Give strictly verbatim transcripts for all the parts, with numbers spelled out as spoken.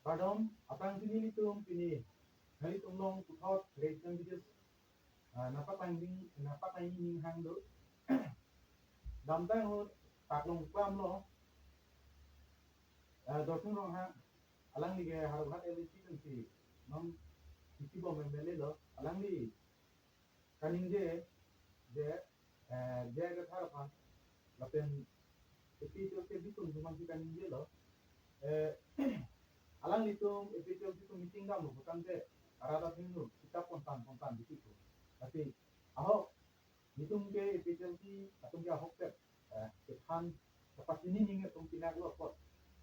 Kardom, aphrangsi nelitum pini, nanglitum along puthot reaction videos, ah, nangpaklang ning, nangpaklang ning hang do. Damtang ahut Paklong Klam along, ah, Dorsing Ronghang, alangli ke Howraghat L A C pensi non kipibom M L A lo, alangli kaningje je, eh, J I Kathar aphan lapen A P H L C abitung atum aphansi kaningjelo. Eh, alanglitum A P H L C atum meeting damlo putangte arat athengno kitap pontan pontan dikiko. Tapi ahok, nelitum ke A P H L C atum ke ahokpet, eh, kethan kapachini ning atum pinaklo apot.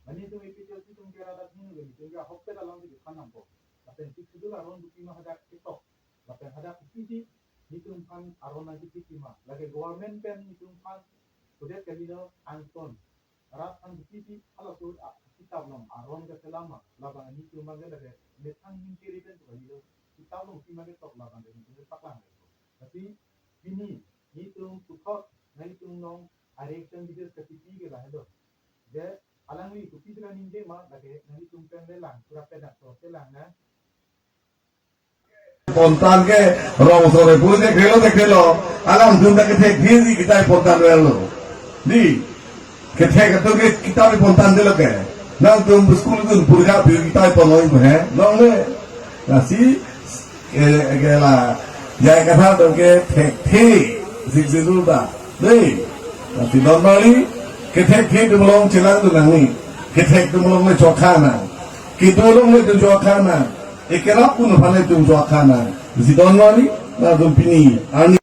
Mane nelitum A P H L C atum ke arat athengno ke nelitum ke ahokpet alongsi kethan nangpo. Lapen Sixth Schedule aron dopima hadak ketok. Lapen hadak kopisi nelitum aphan aron nangkepiji ma. Lake government pen nelitum aphan kodet kalilo angton. Rat aphan kopisi halaso a-, kitap along aron kaselam ma. Labang nelitum abangke lake methang ningkiri pen tu kalilo. Kitap along pima ketok labang nelitum paklang lagi. Tapi pini nelitum puthot nanglitum along reaction videos kachipi ke lahelo. Je alangli kopisi kaningje ma lake nanglitum pen le lang, pura pen dak to se lang na. Pontan ke rong sore pun de krelo de krelo. Alangtum ta kethek hiri kitai pontan relo. Di. Kethek atum ke kitai pontan de lo ke. Nangtum school atum purga pi kitai ponloi he. Longle. Lasi, eh, ke la. J I Kathar atum ke thekthe. Sixth Schedule ta. Dei. Lasi don mali. Kethekthe atum along chelang tu nangni. Kethek atum along le chokha nang. Kedo along le tu chokha nang. Ekerap pun aphan le tu chokha nang. Si don mali. Nangtum pini. Arni.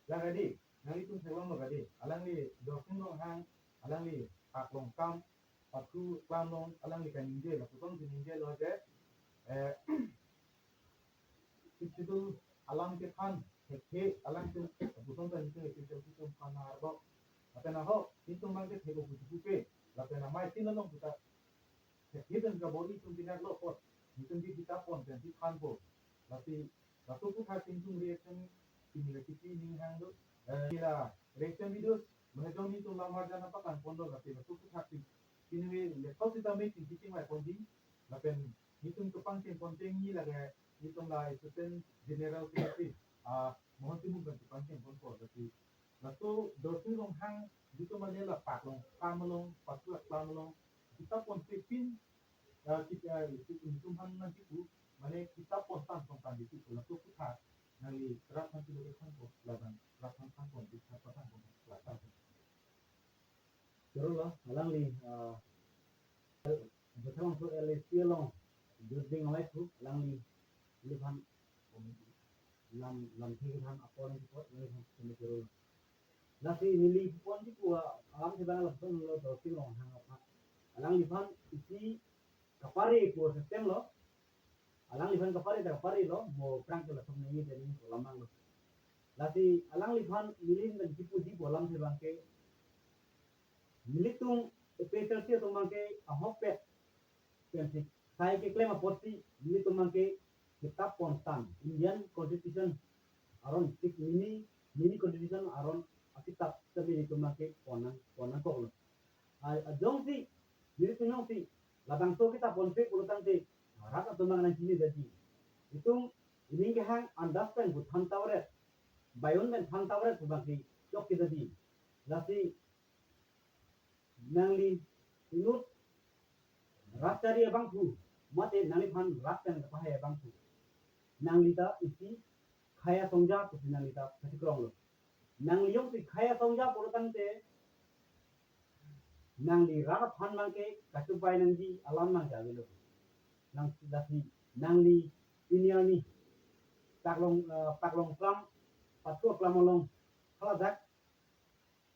Lake di, nanglitum theklonglo kadi, alangli Dorsing Ronghang, alangli Paklong Klam, Pathu Klam along, alangli kaningje, lapuson kaningjelo je, eh, Sixth Schedule alam kethan, thekthe, alangtum, lapuson kaningje, Sixth Schedule atum aphan arbok. Lapen ahok, nelitum abangke thek-o pusi pupe, lapen amei tin along puta, thekthe pen kabor-i atum pinaklo apot, nelitum ke kitap pon pen si thanpo. Lasi, laso aphuthak nelitum reaction, pini le kipi ning hang do. Eh, la reaction videos, mahejong nelitum lamar jana paklang pon do lasi, laso aphuthak si, pini le thot sitame pini kiching lai ponji, lapen nelitum kepangcheng pon tengni lake, nelitum la Assistant General Secretary, ah, Mohon Timung pen kepangcheng ponpo lasi. Laso Dorsing Ronghang, nelitum mane la Paklong Klam along, Pathu Klam along, kitap pon pepin, eh, kit-, eh, nelitum aphan nangkipu, mane kitap pontan pontan dikiko laso aphuthak, nangli rat aphan si lo kethanpo, labang rat aphan than pon, kitap pathan pon, la than pon. Choro lo, alangli, eh, Bethang Langso L A C along, Joding Awai Thu, alangli, neliphan, lam, lamthe aphan apor nangkipot, neliphan, kami choro lo. Lasi neli pon kipu alam si bang lapuson lo Dorsing Ronghang aphan. Alangliphan isi kapare pu system lo. Alangliphan kapare ta kapare lo, mo prang ke lathum nangji tadi ko lamang lo. Lasi alangliphan neli nangkipuji pu alam si bangke, nelitum A P H L C atum bangke ahokpet pensi sai keklem apotsi nelitum bangke kitap pontan, Indian Constitution aron, tik mini, mini Constitution aron akitap tame nelitum bangke pon nang, pon nangkoklo. A, a jongsi, nelitum jongsi labangso kitap ponpe pulotangte, rat atum bang nangchinidetji. Itum ining kehang andas pen pu than tauret, bayon pen than tauret pu bangke chokchedetji. Lasi nangli inut rat kachari abangphu, mate nangliphan rat pen kapahai abangphu, nangli ta isi khei asongja pusi nangli ta kachikronlo. Nangli jongsi khei asongja pulotangte, nangli rat aphan bangke kachubai nangji alam bangke avelo. Nang, lasi nangli pini arni Paklong, eh, Paklong Klam, Pathu Klam along, halajak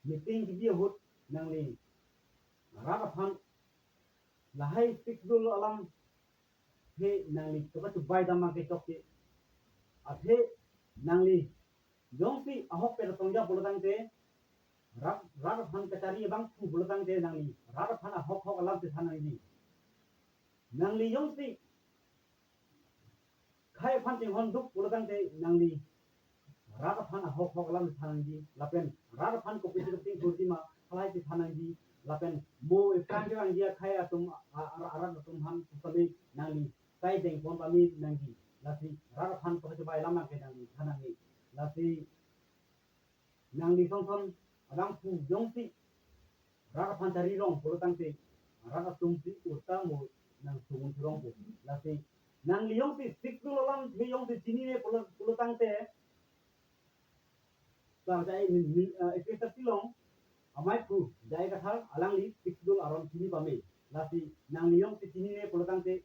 meeting kebi ahut nangli rat aphan lahai Sixth Schedule alamthe nangli kapachubai dam bangke chokche. Athe nangli jongsi ahokpet asongja pulotangte, rat, rat aphan kachari abangphu pulotangte nangli rat aphan ahok hok alam si than nangji. Nangli jongsi khei aphan chinghon duk pulotangte nangli rat aphan ahok hok alam si than nangji, lapen rat aphan kopisi kating kurji ma halahai si than nangji, lapen mo epran kevangji akhei atum a-, a-, arat atum aphan sami nangli sai dengpon pame nangji. Lasi rat aphan kapachebai alam ke nangli than nangji. Lasi nangli song song abangphu jongsi rat aphan chari rong pulo tangte rat atum si uta mo nang sumun rong po. Lasi nangli jongsi Sixth Schedule alamthe jongsi chinine pulo, pulo tangte, ta jai ni, ni, eh, A P H L C along amei aphu J I Kathar alangli Sixth Schedule aron chini pame. Lasi nangli jongsi chinine pulo tangte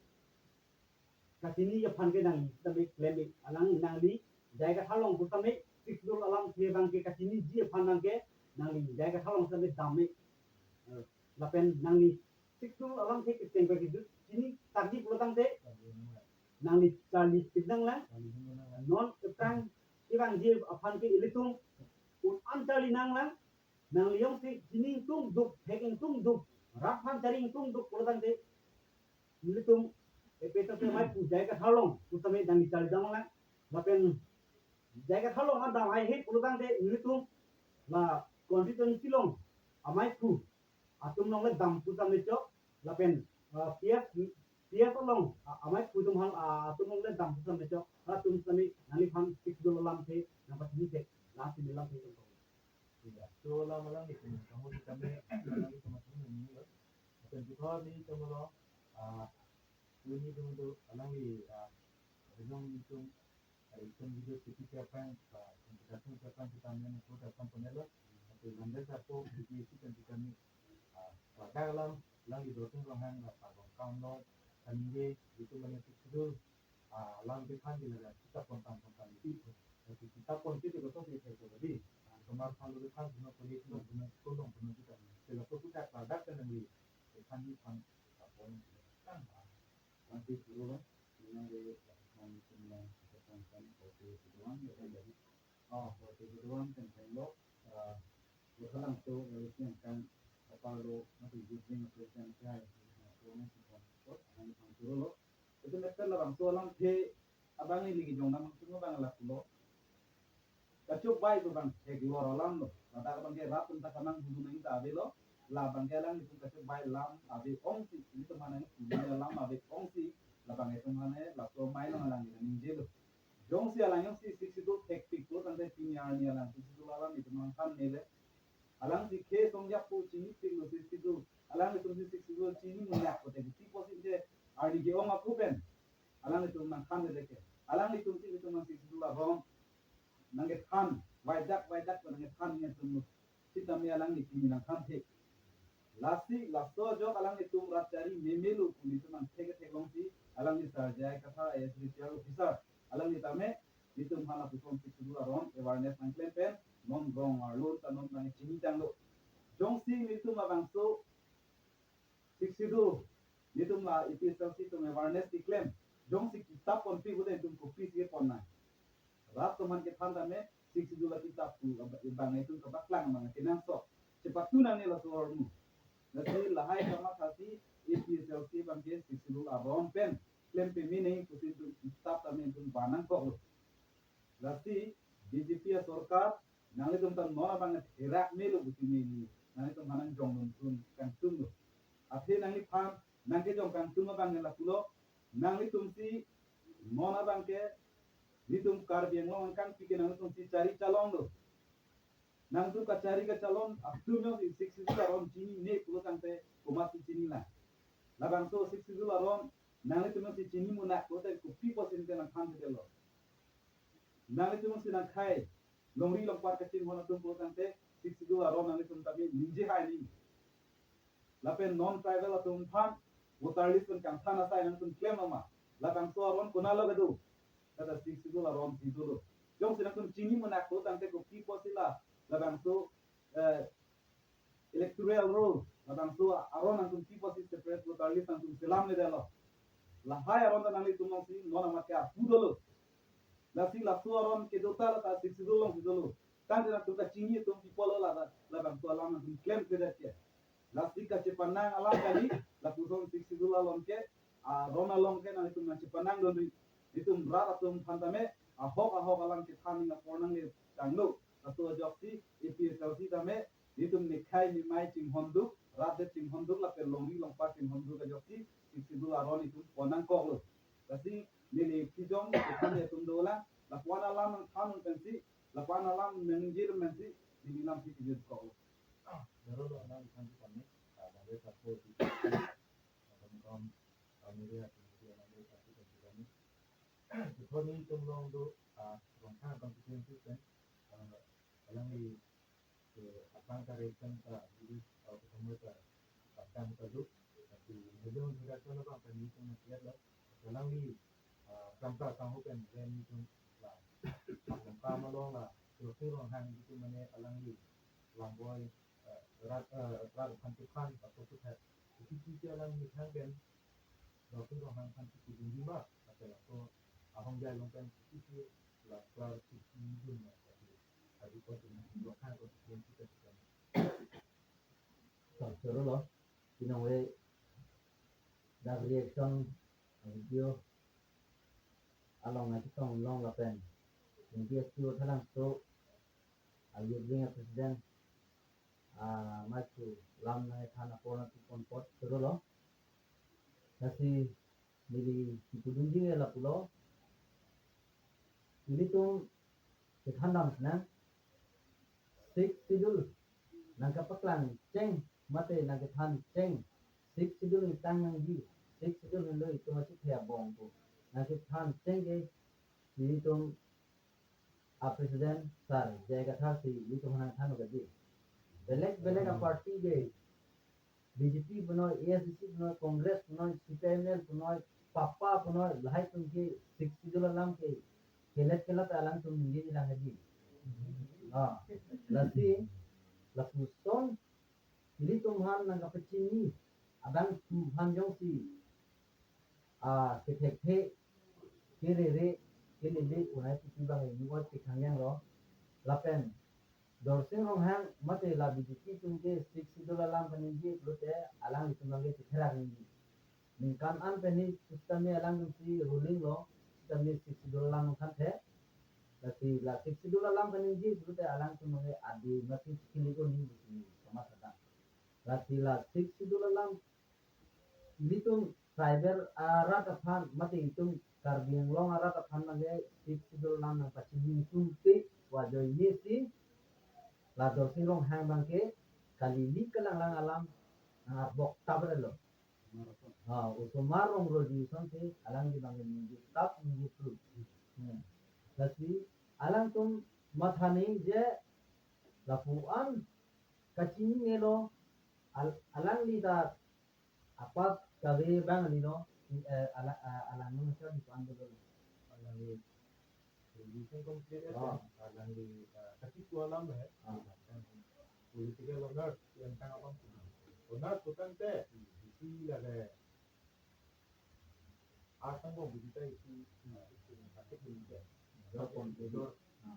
kachini aphan ke nangli sitame klem-e. Alang nangli J I Kathar along pusitame Sixth Schedule alamthe abangke kachiniji aphan abangke nangli J I Kathar along sitame dam-e. Eh, lapen nangli Sixth Schedule alamthe kecheng ke chini target pulo tangte nangli charli tik nanglang. Non epran kevangji aphan ke ilitum un-an charli nanglang. Nangli jongsi chini ingtungduk, thek ingtungduk, rat aphan chari ingtungduk pulo tangte ilitum A P H L C amei aphu J I Kathar along pusitame nangli charli dam nanglang. Lapen J I Kathar along an dam haihe pulo tangte ilitum la constituency along amei aphu atum along le dam pusitame chok, lapen, ah, P F, P F along, ah, amei aphu atum hal, ah, atum along le dam pusitame chok, atum sami nangliphan Sixth Schedule alamthe nangpachini thek, lasi nelamthe chok. Iya, so alam alangli kamu, kamu di kami, alangli kamu ini ya. Akan kita ni kamu lo, ah, ini dulu tu, alangli, ah, alangli itu, ah, itu video tipi siapa yang, ah, kita pun siapa yang kita main itu datang pun ya lo. Atau landas apa, di itu kan kita ni, ah, pada alam, alangli dotun rohang, ah, pada kamu lo, kami itu banyak itu, ah, alam di kan di lada kita pun tang pun tang itu. Tapi kita pun itu betul di itu tadi. Ah, kemar kalau di kan guna kulit, guna, guna, guna, guna kita. Kalau tu kita pada kan yang di, di kan di kan, ah, pun kan, ah, nanti dulu lah. Ini yang di kan, kan kita kan kan kopi itu doang ya kan jadi. Oh, kopi itu doang kan kan lo. Ah, Bothalang so, eh, siang kan, kapalo, mati judging of Christian kai, eh, so, eh, so, eh, so, eh, so, eh, so, itu nepen labangso alamthe, abang ili kejong nang, so, abang lapulo. Kachobei abang, eh, keluar alam lo. Ladak abangke rat pen ta kanang budu nang ta avelo. Labangke alanglitum kachobei alam ave ongsi, ilitum aphan nang budu alam ave ongsi, labang itum aphan, eh, laso amei along alang ini ningjelo. Jongsi alang jongsi Sixth Schedule thekpik pulo tangte pini arni alang Sixth Schedule alam itum nangthan nele. Alang si ke song ya pu chinipiklo Sixth Schedule. Alanglitum si Sixth Schedule chini munak kote kopi pusi te arni ke-ong ako pen. Alanglitum nangthan nele ke. Alanglitum si itum nang Sixth Schedule aron nangkethan, waidak waidak nangkethan ni atum lo. Sitame alangli pini nangthan thek. Lasi, laso ajok alanglitum rat chari memelo pu itum nangthek thek longsi, alangli Sir J I Kathar I A S retired officer. Alangli tame, itum aphan lapuson Sixth Schedule aron awareness nangklem pen, non rong arlo ta non nangchini tanglo. Jongsi itum labangso Sixth Schedule, itum la A P H L C atum awareness keklem. Jongsi kitap ponpi pulote itum kopisi pon nang. Rat atum aphan kethan tame, Sixth Schedule akitap pu, abang itum kapaklang abang kenangsot. Chepatu nangne laso ahormu. Lasi lahai kamatha si A P H L C abangke Sixth Schedule aron pen klem peme nangji pusi itum kitap tame itum banang koklo. Lasi B J P asorkar nanglitum ta non abang therak melo pusi neli nanglitum aphan nangjong nunsun kangtung lo. Athe nangliphan nangkejong kangtung abang lapulo, nanglitum si non abangke, itum Karbi Anglong angkang pike nanglitum si chari chalong lo. Nangtum kachari kachalong atum jongsi Sixth Schedule aron chinine pulo tangte komatsi chini nang. Labangso Sixth Schedule aron nanglitum jongsi chini munak pulote kopi pusi te nangthan theklo. Nanglitum jongsi nangkhai longri longpat kachinghon atum pulo tangte Sixth Schedule aron nanglitum tame ningje hai ni. Lapen non tribal atum aphan voter list pen kangthan asai nangtum klem lama. Labangso aron konatlo kedo? Kata Sixth Schedule aron si dolo. Jongsi nangtum chini munak pulo tangte kopi pusi la labangso, eh, electoral roll, labangso aron nangtum kopi pusi separate voter list nangtum selamledetlo. Lahai aron ta nanglitum alongsi non amat ke apu dolo. Lasi laso aron kedo ta la ta Sixth Schedule alongsi dolo. Tangte nangtum kachini atum pi apotlo la, labangso alam nangtum klemkledet ke. Lasi kachepanang alam kali, lapuson Sixth Schedule along ke, aron along ke nanglitum nangchepanang dunri. Itum rat atum aphan tame, ahok ahok alam kethan ning apor nangle tanglo. Laso ajoksi A P H L C tame, itum nekhai nemai chinghonduk, rat det chinghondun lapen longri longpat chinghondun ajoksi Sixth Schedule aron itum pon nangkoklo. Lasi neli kejong kethan atum dolang, lapu-an alam nangthan un pensi, lapu-an alam nangji un pensi, neli lamsi kejut koklo. Doro lo nang than kami, ah, doro satu di, ah, kom, ah, media, media nang satu kami. Kethoni tum along do, ah, Rongkhang constituency pen, ah, alangli, eh, apang ka reaction ta, jadi, ah, ketemu ta, apang ta do, tapi hujung reaction abang kami tum masih ada, alangli, ah, Kangta Kanghu pen, rem tum la, apang ka malong la, Dorsing Ronghang itu mane alangli, Langboi, eh, rat, eh, rat aphan kephan, atau kephan. Isi isi alam methang pen, Dorsing Ronghang aphan kipudun di ma, atau laso ahongjai along pen isi isi la klar isi dun ma, atau adi ko dun Ronghang ko dun kita kita. Sir, sir lo, pinong we, dak reaction video along nangchetong long lapen, P S T O thalang so, a youth wing a president, ah, maisu lam nangthan apor nangtipon apot sir lo. Lasi neli kipudunji lapulo. Ilitum kethan dam nang Sixth Schedule nangkapaklang cheng mate nangkethan cheng. Sixth Schedule nangtang nangji, Sixth Schedule henlo itum achethe abong ko. Nangkethan cheng ke ilitum a president sir J I Kathar si ilitum nangthan kadi. Belek belek a party ke B J P punoi, A S D C punoi, Congress punoi, C P I M L punoi, Papa punoi, lahai atum ke Sixth Schedule alam ke kelet kelat alangtum ningje lang hadi. Ah, lasi, lapuson, ilitum aphan nangkapachini, adang tu aphan jongsi, ah, kethekthe, kerere, kelele, unai pusi bang ini buat kekhangyang lo, lapen, Dorsing Ronghang mate la B J P atum ke Sixth Schedule alam kaningje pulote alanglitum abang ke chetherak ningje. Ningkan an pen hi pusitame alangtum si ruling lo, sitame Sixth Schedule alam nangthanthe. Lasi la Sixth Schedule alam kaningje pulote alangtum abang ke adi mati chikili ko ning busi sama sada. Lasi la Sixth Schedule alam ilitum tribal arat aphan, mate itum Karbi Anglong arat aphan nangke Sixth Schedule alam nangpachini tum te wajoine si la Dorsing Ronghang abang ke kali ili kalanglang alam nang arbok tabra lo. Ha, osomar rong rodi son te alangli abang ke ningje tap ningje pru. Hmm. Lasi alangtum mathani je lapu-an kachinine lo al-, alangli ta apat kave abang ni no, eh, ala-, ah, alangli macam di pan dulu. Alangli, di sing complete ya, ah, alangli, ah, kasi tu alam eh. Ah. Political honor, yang tang abang. Honor tu kan te, isi lagi. Asang bong bujita isi, ah, isi, sakit bujita. Lapon, dor. Ah.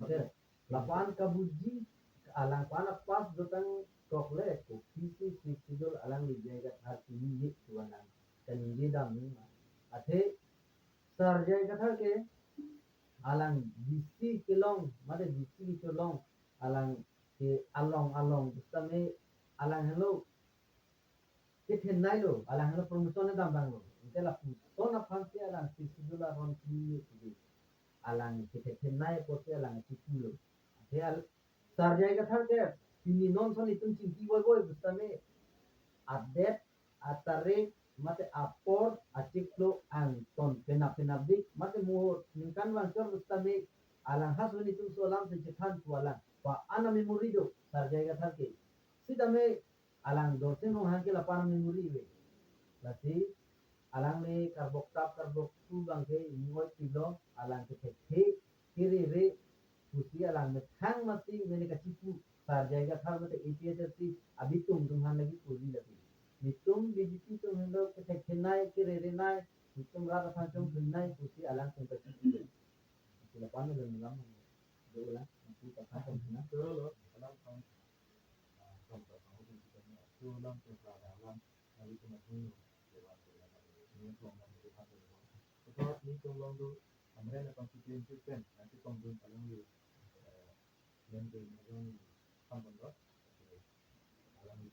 Oke. Lapu-an kabuji, alang pan apas dotang kokle, kopisi Sixth Schedule alangli J I Kathar chinine tu alang kaningje dam ni ma. Athe sir J I Kathar ke alang bisi kelong, mate bisi kecholong, alang ke along along, pusitame alang henlo kethenei lo, alang henlo promotion dam abang lo. Ante lapuson aphan si alang Sixth Schedule aron chinine pusi alang kethenei apotsi alang chipu lo. Ante al-, sir J I Kathar ke pini non son itum chingki voivoi pusitame a-date, a-tarik, mate apor, achiklo, angton penap penap dik, mate muhur ningkan vangchor pusitame alang hasun itum so alam si chethan pu alang pa ana memory do sir J I Kathar ke. Sitame alang Dorsing Ronghang ke lapu-an memory ave. Lasi alangli karbok tap karbok tu abang ke ingoi pilo, alang kethekthe kerere pusi alang methang masi mene kachipu sir J I Kathar mate A P H L C abitum atum aphan lagi puri lagi. Itum B J P atum henlo kethekthenei kererenei, itum rat aphan chongthuinei pusi alangtum kachipu. Sila pan lo nilam do ulang, nanti tak akan kena. Betul lo, alang pan. Suppose nelitum along do, Amrena constituency pen, nanti kongdun alangli, eh, yang ke yang kan bang do, alangli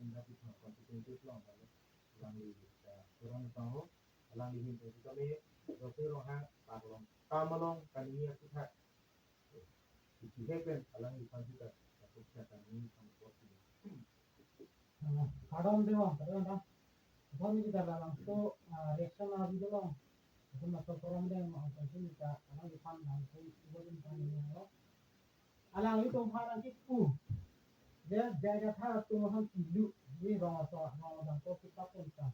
Tenggabithang constituency along, alangli, eh, Teron Ronghang, alangli ahin pen sitame, Rose Ronghang, Paklong, Tamalong, Kaningje aputhak. Isi he pen, alangliphan sita, aputhak Kaningje thang pot sini. Ah, kardom dei, kardom dei. Kardom ni kita dalam tu, ah, reaction lagi dulu. Itu masuk forum dei, mau apa sih kita, alangliphan langsung, ibu dan kami yang lo. Alanglitum aphan nangkipu. Ya, J I Kathar atum aphan kilu. Di rong aso, rong abang ko kita pun ta.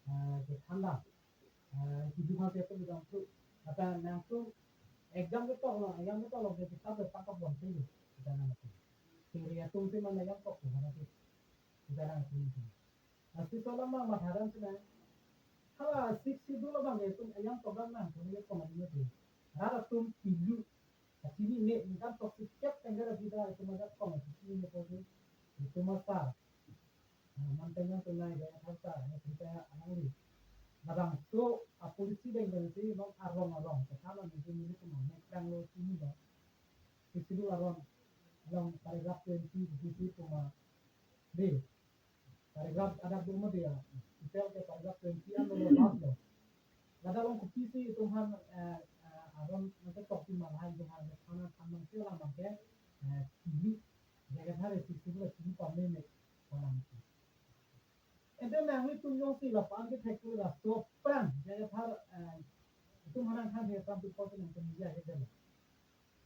Eh, ke thanda. Eh, kilu aphan ke pun dam tu. Kata nangtum exam ketok lo, exam ketok lo ke kita bertangkap bom sini. Kita nangtum. Siri atum si mana yang tok tu, mana tu. Kita nangtum. Lasi solam abang matha dam sini. Hala Sixth Schedule abang ke itum ayam program nang, kami ke kong lima tu. Rat atum kilu. Kachini ne, ningkan tok sikep tengger abida itum ajak kong, kachini ne kong, itum asar. Nah, mantengan tunai gaya tharta, ya cerita ya alangli. Labangso apolisi deng deng si, non arong arong. Kethama ni sini itum ne kang lo sini lo. Sixth Schedule arong, along paragraph twenty, di si itum a, di. Paragraph adak dum dia. Ipel ke paragraph twenty an lo lo lo. Ladak along kopi si itum aphan, eh, eh, aron nangketok ti malhai itum aphan, eh, than than nang sila abang ke, eh, kilu, J I Kathar isi si pura kilu pame me kolang si. Ente nanglitum jongsi lapu-an kethek tu laso aphrang, J I Kathar, eh, itum aphan nangthan he tam tu kau tu nangtum media ke delo.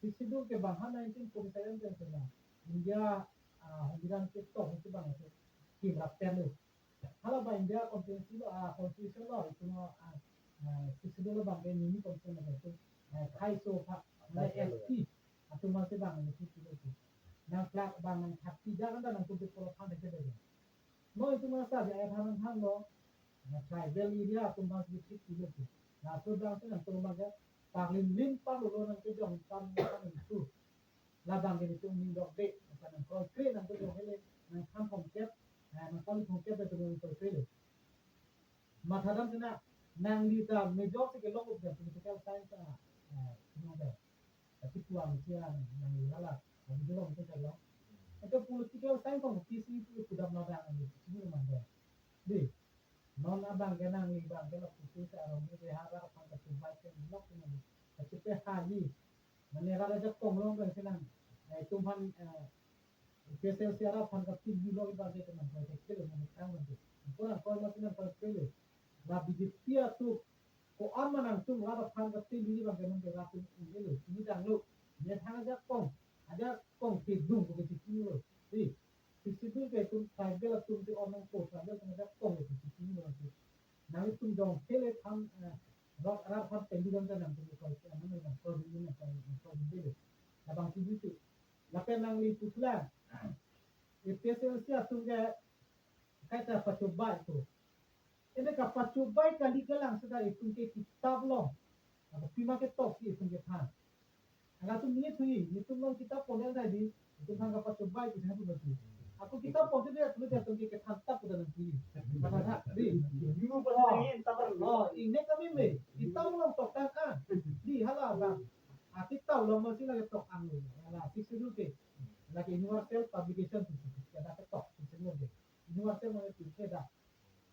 Sixth Schedule ke bang ha nineteen forty-seven pen sena India, ah, Honduran ke tong si bang si kim rap pen lo. Hala bang India Constitution lo, ah, Constitution lo, itum, ah, ah, Sixth Schedule lo bang ke nini Constitution lo itum, ah, khei so pha, nang S T, atum si bang ni Sixth Schedule si. Nang plak bang nang thak ti jagan ta nangtum ti polo than ke de. No itum asa dia ya than than lo, na tribal area atum bang si Sixth Schedule si. Na so bang si nangtum bang ke, paklim lim par lo nang kejong par lo nang tu. Labang ke itum ning dok de, apa nang koi kre nang tu dok hele, nang tham phong kep, eh, nang kali phong kep de tu nang koi kre le. Matha dam sena, nangli ta major si kelong up de political science, ah, eh, nang de. Tapi puang sia nangli hala, tapi dulu mungkin saya lo. Itu political science kong P C itu sudah meladang nangli, sini mana de. Di, non abang ke nangli bang ke lo P C sa arong ni hara pang ke tubai ke lo ke nangli. Tapi pe hali, mana ada aja kong long bang senang. Eh, tumphan, eh, P S L C arap phan kapil yulo iba ke teman proyek kilo mani kang mani. Kurang koi mati nang proyek kilo. La B J P atum ko-an ma nangtum la phan kapil yuli bang ke nang ke ratum kilo. Ini dang lo. Ini thang aja kong. Aja kong ke dung ko ke siki lo. Di, sisi dung ke tum tribal atum ti on nang ko tribal atum aja kong ke siki lo. Nangtum jong hele tham, eh, rap rap tham pending dam nangtum ko, eh, nang nang ko ding nang ko, nang ko ding dele. Labang sini tu. Lapen nangli pusulang. Ipte sel si atum ke kaita pachobai tu. Ede kapachobai kali galang seta itum ke kitap lo. Ako pima ke tok si itum kethan. Ang atum ni thui, itum long kitap pon yang tadi, itum thang kapachobai tu sehatu batu. Ako kitap pon tu dia tu dia itum ke kethan tap tu dalam thui. Kata tak, di. Minggu pernah ini tak pernah. Oh, ini kami me. Kitap long tok kan ah. Di hala bang. Ah, kitap long masih lagi tok ang. Hala, Sixth Schedule ke. Lagi universal publication tu. Kita ketok, Sixth Schedule ke. Universal mana tu, kita.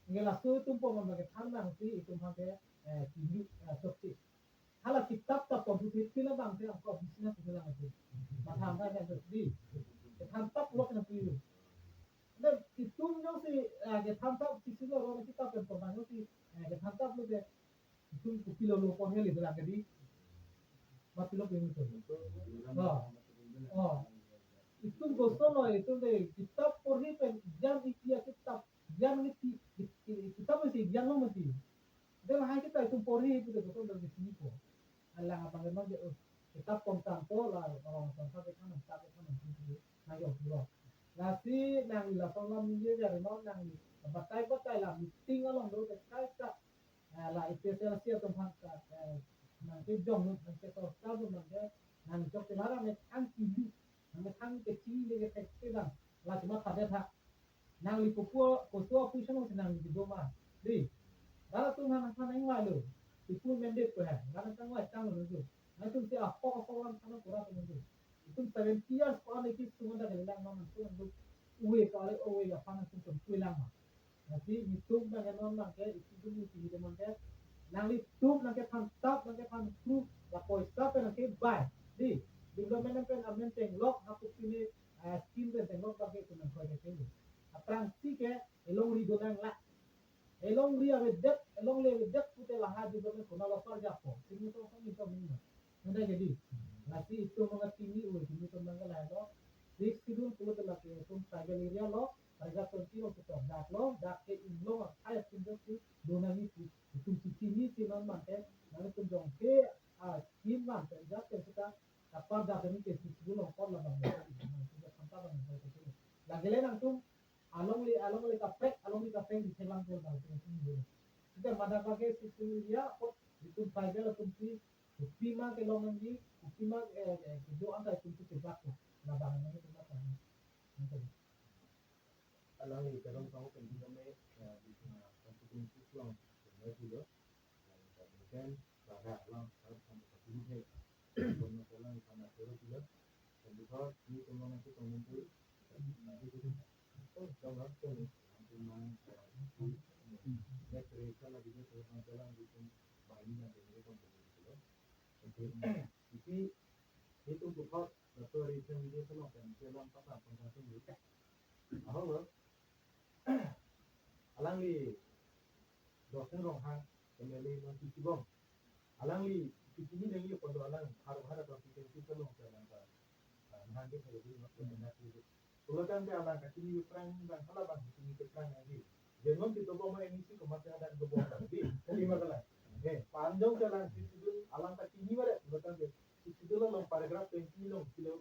Nge laso itum pon lagi than nang si itum hake, eh, tinggi, eh, sokti. Hala kitap tap pon tu ti pila bang si angko business tu lang tu. Matha angka kan tu di. Kethan tap lok nang tu. Dan itum nang si, eh, kethan tap si silo ro kitap kan pon nang si, eh, kethan tap lo ke. Itum kopilo lo pon heli bilang ke di. Mati lo ke itum. Oh. Oh. Itum goso lo, itum de kitap porhi pen, gyan itia kitap, gyan iti, i-, i-, kitap mesti gyan lo mesti. Dan hai kita itum porhi itu de goso dari sini ko. Alang apa memang de, oh, kitap pon tampo la, orang sampai ke kanan, sampai ke kanan, sini, sini. Na yo puro. Lasi nangli lason lam ye ya rimon nangli. Batai batai la meeting along do ke kaita. Eh, la I P S L C atum phan ka, eh, nang kejong nang ke to ka do nang ke, nang jok ke lara me thang kili, nang me thang ke chili ke tek ke dang, la cuma pada tha. Nangli pupu, pusu apu sana nangli di doma. Di, lara tu nang nang nang wai lo. Ipu mendek ko hai, lara tang wai tang lo tu. Nang tu si apa apa orang sana kurang tu. Itum seventy years ko ane ki sungon da kelang mang sungon tu. Uwe ka ale uwe ya phan tu tum uwe lang ma. Lasi itum nang ke non nang ke, itum tu ni ti teman ke. Nanglitum nang kethan tap, nang kethan kru, la poisa pen nang kebai. Di, development pen amen tenglok, hapu pine, ah, scheme pen tenglok bang ke itum nang koi ke. Aphrangsi ke, elongri do nang la. Elongri avedet, elongle avedet pute lahai di bang kona lo par japo. Sini to sini to mingma. Nanda jadi. Lasi itum manga tini uwe tini to manga lahai lo. Sixth Schedule pulo te lake itum tribal area lo. Paragraph twenty lo kita dak lo. Dak ke inglong akhai atum si donang itu. Itum si tini si non mante. Nang itum jong ke, ah, scheme mante. Jat ke kita kapar dak ini ke Sixth Schedule lo kor labang. Nang itum sampai bang. Lagi le nangtum alongle, alongle kaprek, alongle kaprek di selang pol bang, pol sini dulu. Sita madak bagi Sixth Schedule dia, kot itum tribal atum si, kopima kelong nangji, kopima, eh, eh, kedo anta itum si kebak tu. Labang nangji kebak nangji. Nangji. Alangli kedong tong pen di kami, eh, di tengah konstitusi pulang, kami dulu. Dan kemudian, pada alam, harus sampai ke sini, eh, kono kolang, sama terus dulu. Dan di bawah, ini kono nanti kono nanti, nanti dulu. Alangli Dosen Ronghang, M L A non Sitibong. Alangli Kachini nangji apot alang har har constituency along si alang ta, ah, nangke thek di ma ko na di. Pulotangte alang kachini aphrang bang hala bang kachini aphrang nangji. Jenon si dobom ma M E C komat hadak dobom di. Kalima kalang. Eh, panjang si alang Sixth Schedule alang kachini bare. Pulotangte Sixth Schedule along paragraph twenty along si lo.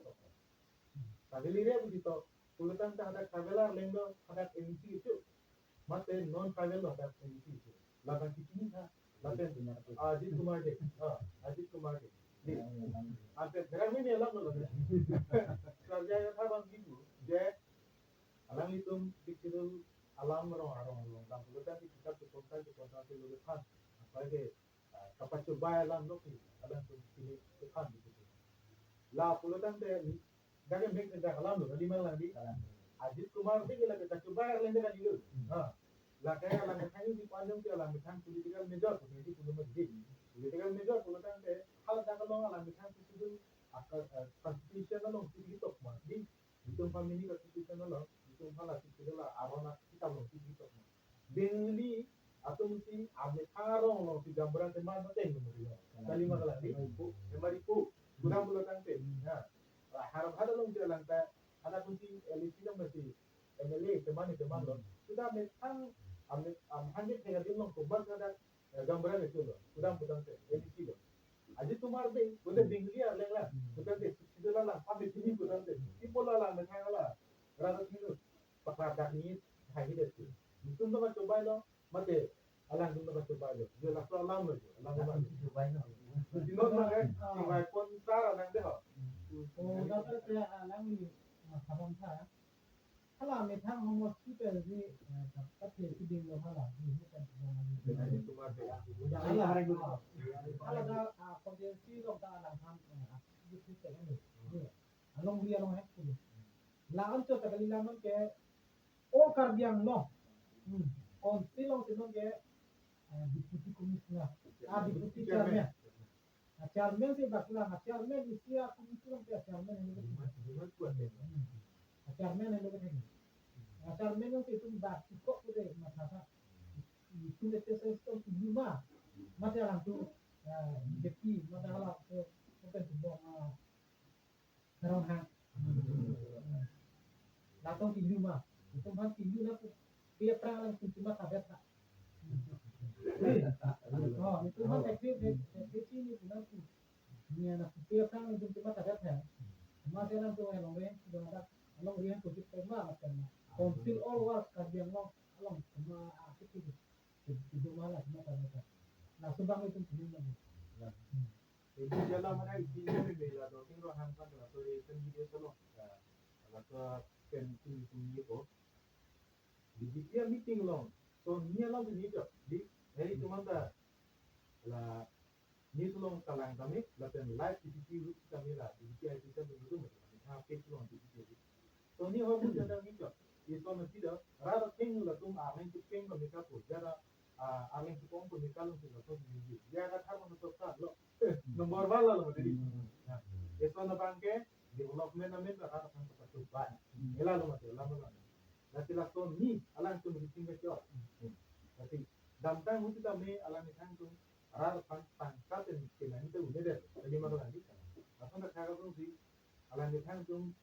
Kaveli re buji to, pulotangte hadak kavelar lenglo hadak M E C kecho. Mate non kavel lo hadak M E C kecho. Ladak kachini tha, lapen Ajit Kumar Dey. Ah, Ajit Kumar Dey. Di. Ante berang ini alam lo. Sarja ya tha bang gitu. Je, alanglitum Sixth Schedule alam rong arong arong. Bang pulotangte kitab ke kontan ke kontan ke lo than. Apa ke ah, kapachobai alam lo ke, alangtum kini ke than di ke. La pulotangte, dak emek ke dak alam lo, kali mang lang di. Alam. Ajit Kumar Dey ke lake kachobai arleng dak kali lo. Hmm. Ha. Lake alang methang di panjang ke alang methang political major, pu di pulo ma di. Political major pulotangte, hal dak along alang methang Sixth Schedule, ah, ah, constitution along si di tok ma di. Itum family ka Sixth Schedule along, itum hala Sixth Schedule la aron a kitab along si di tok ma. Bengali atum si amethang arong along si gaonbura teman ateng mo di. Kalima kalang di. Pu, emari pu. Kudam pulotangte. Ya. Lah, harap hada along jalan ta, hada atum si L A C along si M L A teman teman lo. Sudah amethang, ame, am, hangke thek adim along komat kada, eh, gaonbura kecho lo. Kudam pulotangte, M E C lo. Ajit Kumar Dey, pulotangte Bengali arleng la. Pulotangte Sixth Schedule la, pulotangte chini pulotangte. Ipo la la methang la. Rasa sinu. Pakar dak ni, hai ni dek. Itum lo kachobai lo, mate alangtum lo kachobai lo. Dia laso alam lo, alam lo. Chobai lo. Di non ma ke, chobai pon sar anang de ho. Oh, dapat saya alam ni, ah, kapan sa. Hala methang homo si pe di, eh, dapat ya si ding lo hala. Ini kan. Ajit Kumar Dey. Hala, hala, hala da, ah, konstituensi lo da alang ham, eh, ah, di si pe ni. Iya. Alongri along hek pulu. La-anchot ta kali, la-an ke all Karbi Anglong. Hmm. Council along si non ke, eh, deputy commissioner. Ah, deputy chairman. Ah, chairman si bak lang, ah, chairman isi a committee along ke chairman helo. Hmm. Ah, chairman helo ke theng. Ah, chairman along si itum bak si kok ke de matha tha. Itum exercise itum lima. Mate alangtum, ah, B J P, mate hala ke, ke itum bong, ah, Karong ha. Latum pinju ma. Itum aphan pinju na pu. Pi aphrang alangtum cuma kadet ha. Oh, itum aphan teknik, teknik ini pulang pu. Ini anak pi aphrang alangtum cuma kadet ha. Mate alangtum along reng, sudah ada along reng kujut tema macam. Council all over Karbi Anglong along cuma aktif itu. Itu malah cuma kadet ha. Langsung bang itum pinju na. Jadi dalam mana isi ni bela dong ting rohang kan laso pen video solo. Laso pen ting ting ni ko. B J P meeting along. So ni along ni jo. Di, eh, itum anta la news along kalang kami, lapen live P P T room kami la, B J P I P kan dulu tu macam ni. Ha, page along P P T. So ni ho pun jada ni jo. Itum nanti dah, rara ting latum arleng tu peng kami kapu. Jada, ah, arleng tu peng kami kalung tu latum ni. Jada thar mana tu kan lo. Number one la lo tadi. Nah, itum na bangke development amen ka kata kan kata coba. Ela lo mati, ela lo mati. Nanti latum ni alangtum reaching ke jo. Nanti damtang huti tame alanglitum rara pan pangkat ni kena ni tu ni deh. Tadi mana lagi? Latum na kagak pun si alanglitum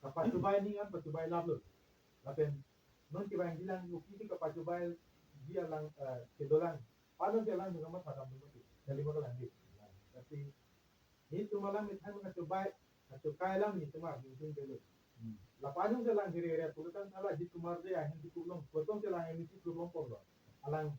kapachobai ni kan pachobai lap lo. Lapen non kevang jilang uki si kapachobai ji alang, eh, kedolang. Panon si alang dengan masa dam dulu. Jadi maka lanjut. Tapi ni itum alanglitum kachobai, kachobai alam ni itum alanglitum dulu. La panon si alang giri-giri pulutan salah Ajit Kumar Dey ahin di kulong. Kosong si alang M E C kulong polo. Alang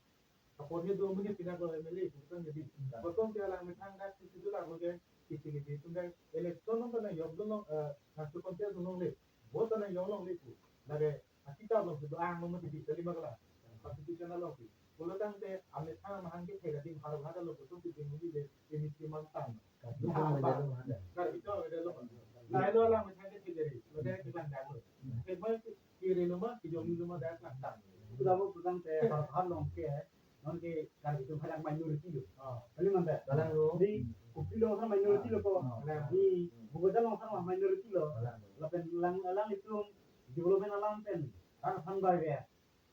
Apot ni do muni pinaklo M L A, bukan jadi. Kosong si alanglitum dak si situ dak lo ke, kisi kisi itum dak election nong kana yok dun nong, eh, nasu contest nong le. Vote kana yok nong le pu. Lake akita lo si do ang nong mati di, tadi makala. Constitution along si. Pulotangte, amet ang mahang ke thega dim harap hada lo kosong si dim muni le, ini si mantang. Karbi Anglong ada lo. Lailo alanglitum ke thega ri, lo ke kilang dak lo. Thega kiri lo ma, kijong lo ma dak lang dak. Sudah lo pulotangte, harap hal long ke, non ke Karbi atum hadak minority lo. Ah. Kali manda. Dalang lo. Di Kuki along kan minority lo ko. Ah. Di Bokajan along kan minority lo. Dalang lo. Lapen alang alanglitum development alam pen kan han bai ya.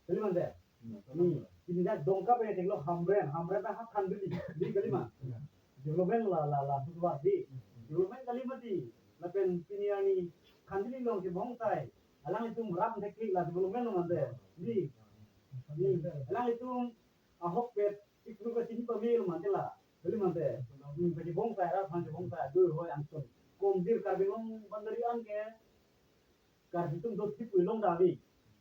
Kali manda. Hmm. Ni, ini dak Dongka pen lo Hamren, Hamren pen han duli. Di kali ma. Hmm. Development la la la sutuar di. Development kali mati. Lapen pini arni Khandili along kebong tai. Alanglitum ram dekli la development lo mante. Di. Di. Alanglitum ahokpet sikru kachini pamil mante la. Kali mante. Hmm, kachibong tai, rat aphan chibong tai. Dui hoi angton. Komdir Karbi Anglong boundary an ke Karbi atum dotthip puilong davi.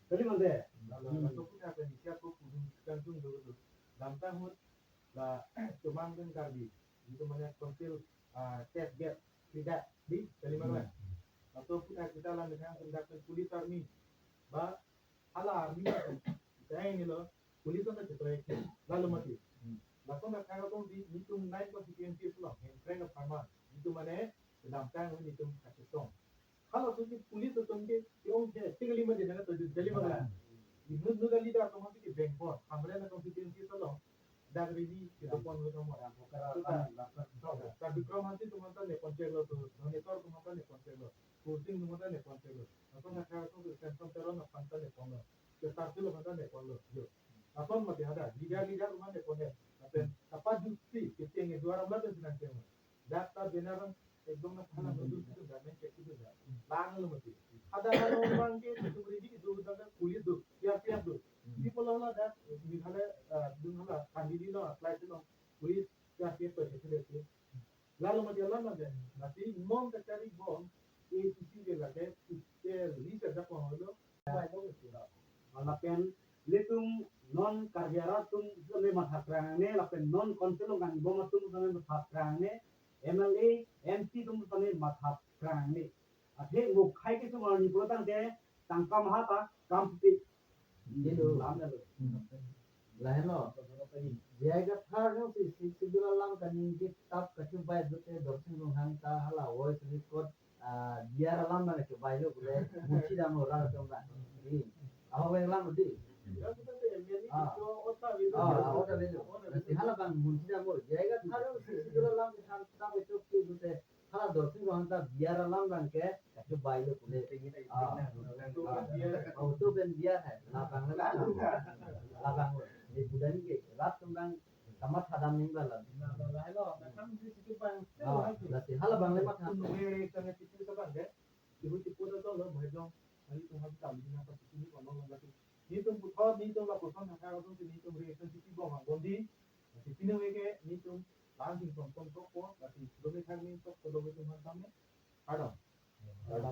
Kali mante. Laso, laso puthak pen isi ako pudun sekarang tung dulu tu. Damtang ahut la Chomang pen Karbi. Itu mane council, ah, test gap tidak di kali mante. Laso puthak kita la methang tindak pen police army. Ba hala army. Kain ni lo police na chetoy. Lalu mati. Laso na kang atong di nitum nine constituency pulang. Yang keren apa man. Itu mane damtang nitum kachetong. Hala susi police atum ke, ke ong ke, tinggal lima jena to, tinggal lima jena. Inut nu kali dak atum ke Bengkor, Hamren constituency salo, dak rili ke dopon lo kamu. Karbi Anglong Hanse atum anta ne konchek lo tu, Donetor atum anta ne konchek lo, Kursing atum anta ne konchek lo. Apa nak kau tu Samson Teron aphan ta ne pon lo, ke Tarsil aphan ta ne pon lo. Yo. Apa mati ada, leader leader atum ne pon lo. Apa apa justi, kita yang dua orang belas sedang kemo. Dak ta benar ekdom na thala nodul situ da, main check situ da. Bang lo mati. Ada orang orang ke situ beri di itu da police do, C R P F do. Di pulo la dak, misalnya, eh, dun hala Khandili lo, apply tu lo, police, C R P F to check situ. Lalu mati alam aja. Nanti non kacharibom, A C C ke lage, ke list ada pon lo. Lapen ilitum non Karbi arat atum sitame matha prangne, lapen non council along kangbom atum sitame matha prangne, M L A, M C atum sitame matha prangne. Athe mukhai ke sumar ni pulo tangte tangka maha ta kam puti. Hello. Lam na lo. Lahenlo. J I Kathar jongsi Sixth Schedule alam kaningje tap kachibai dute Dorsing Ronghang ta hala voice record, ah, B R alam abang kachibai lo pule, munchi dam lo rat atum abang. Di. Aho abang lam di. Ah. Ah, ah, ota belo. Nanti hala abang munchi dam lo. J I Kathar jongsi Sixth Schedule alam kaningje tap kachibai dute hala Dorsing Ronghang ta B R alam abang ke kachibai lo pule. Ah, ah, auto pen B R hai. Labang lo. Labang lo. Di budan ke rat atum abang kamatha dam ning bala. Na, na, na, hello. Na kam di situ bang. Ah, lasi hala abang le matha. Tun nunggu yang kita nggak situ ke bang deh. Ibu tipu dah tahu lah, bahaya dong. Hari tu hari tahu di mana situ ni kalau orang lagi. Nitum puthot, nitum lapuson, na kau tu nitum reaction situ bang, bang bondi. Situ ni mereka nitum langsung tonton tok po, lasi dobe thang ni tok, dobe tu mana sampai. Ada. Ada.